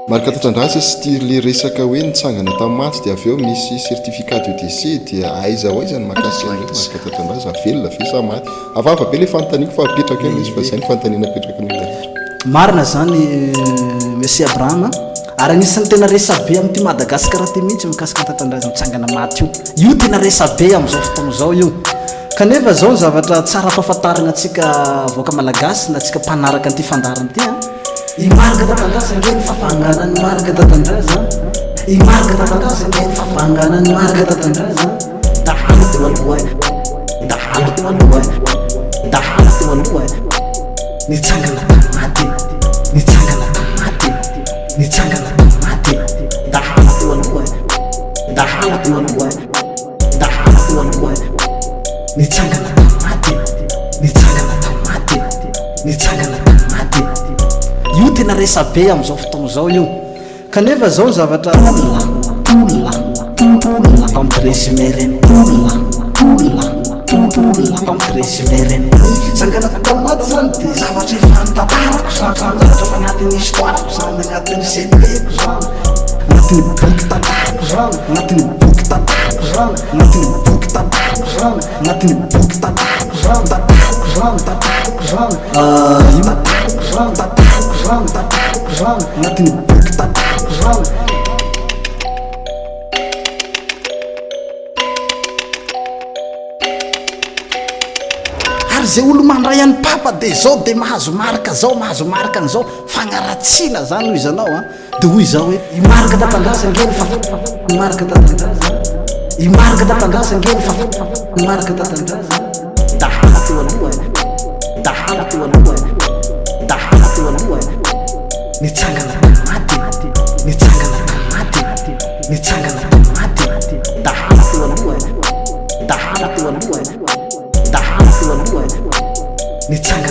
Marc Tatandraza sy ty le resaka hoe nitsangana tamin'ny maty dia avy eo misy certificat de décès dia aiza ho aiza ny mahakasika an'ireny Marc Tatandraza velona ve sa maty? Hafahafa be le fanontaniako fa apetrako eo ilay izy fa izay ny fanontaniana apetraky ny olona rehetra. Marina zany Monsieur Abraham a! Ary anisan'ny tena resabe amin'ity Madagascar ity mihitsy mikasika ny Tatandraza mitsangana maty io. Io tena resabe amin'izao fotoana izao io. Kanefa izao ny zavatra tsara ampahafantarina antsika vahoaka malagasy na antsika mpanaraka an'ity fandaharana ity a! I Marc Tatandraza ange ny fafanganan'i Marc Tatandraza I Marc Tatandraza ange ny fafanganan'i Marc Tatandraza Dahalo teo aloha e Dahalo teo aloha e Dahalo teo aloha e Nitsangana tamin'ny maty e Nitsangana tamin'ny maty e Nitsangana tamin'ny maty e Dahalo teo aloha e Dahalo teo aloha e Dahalo teo aloha e! Nitsangana tamin'ny maty e! Nitsangana tamin'ny maty e! Nitsangana tamin'ny maty e! Io tena resabe amin'izao fotoana izao io. Kanefa izao ny zavatra Tolona, tolona, tolona Entre résumé Tolona, tolona, tolona Entre résumé Ny fitsanganako tamin'ny maty izany dia zavatra efa nitantarako izany, zavatra efa anatin'ny histoire-ko izany, anatin'ny CV-ko izany, anatin'ny boky tantarako izany, anatin'ny Boky tantarako zany, anatin'ny boky tantarako zany, anatin'ny boky tantarako zany, tantarako zany, tantarako zany, io tantarako zany, tantarako zany, tantarako zany, anatin'ny boky tantarako zany. Ary zay olo mandray an'i Papa de zao de mahazo marika zao, mahazo marika an'izao, fagnaratsiana zany hoy izy anao an. Dia hoy izaho hoe, I Marc Tatandraza ange ny fafa, I Marc Tatandraza, I Marc Tatandraza ange ny fafa, I Marc Tatandraza, dahalo teo aloha e, dahalo teo aloha e, dahalo teo aloha e, nitsangana tamin'ny maty e, nitsangana tamin'ny maty e, nitsangana tamin'ny maty e, dahalo teo aloha e, dahalo teo aloha e, dahalo teo aloha e, nitsangana.